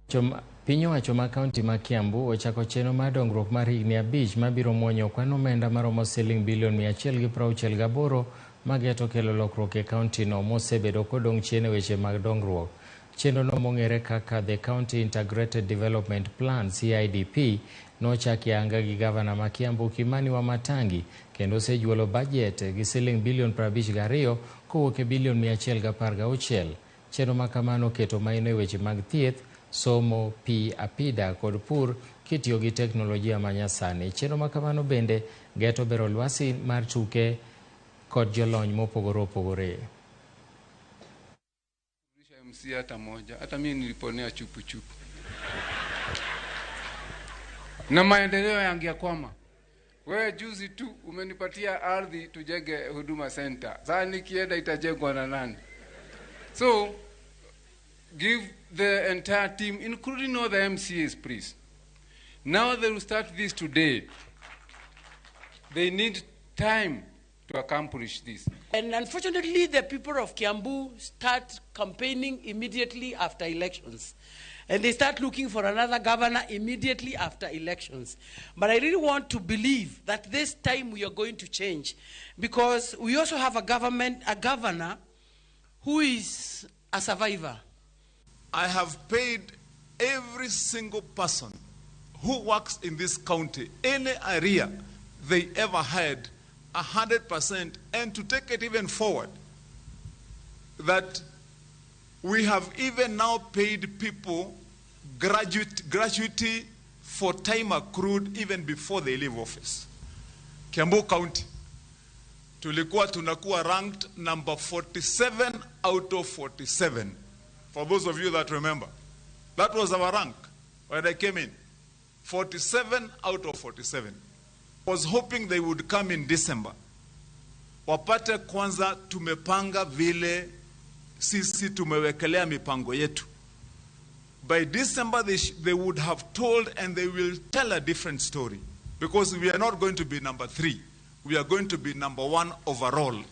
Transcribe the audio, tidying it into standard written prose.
Piny owacho ma kaunti ma Kiambu ochako chenro mar dongruok mar higni 5 mabiro muonyo kwan omenda maromo siling bilion 168 mageto kelo lokruok e kaunti no mosebedo kodong' chien e weche mag dongruok. Chenro no mong'ere kaka The County Integrated Development Plan CIDP nochaki anga gi gavana ma Kiambu Kimani Wamatangi kendo osejuolo bajet gi siling bilion 52 kowuok e bilion 116. Chenro ma kamano oketo maino e weche mag thieth, somo, pi, apida kod pur kitiyo gi teknolojia ma nyasani. Chenro ma kamano bende geto bero lwasi mar tuke kod jolony mopogore opogore. MC hata moja, hata mimi niliponea chupu chupu. Na maendeleo yangekwama. Wewe juzi tu umenipatia ardhi tujenge Huduma Center. Sasa nikienda itajengwa na nani? So give the entire team, including all the MCAs, please. Now they will start this today. They need time to accomplish this. And unfortunately, the people of Kiambu start campaigning immediately after elections. And they start looking for another governor immediately after elections. But I really want to believe that this time we are going to change, because we also have a governor who is a survivor. I have paid every single person who works in this county, any area they ever had, 100%, and to take it even forward, that we have even now paid people gratuity for time accrued even before they leave office. Kiambu County, tulikuwa tunakuwa ranked number 47 out of 47. For those of you that remember, that was our rank when I came in. 47 out of 47. I was hoping they would come in December. Wapate kwanza tumepanga vile sisi tumewekelea mipango yetu. By December they would have told, and they will tell a different story, because we are not going to be number 3. We are going to be number 1 overall.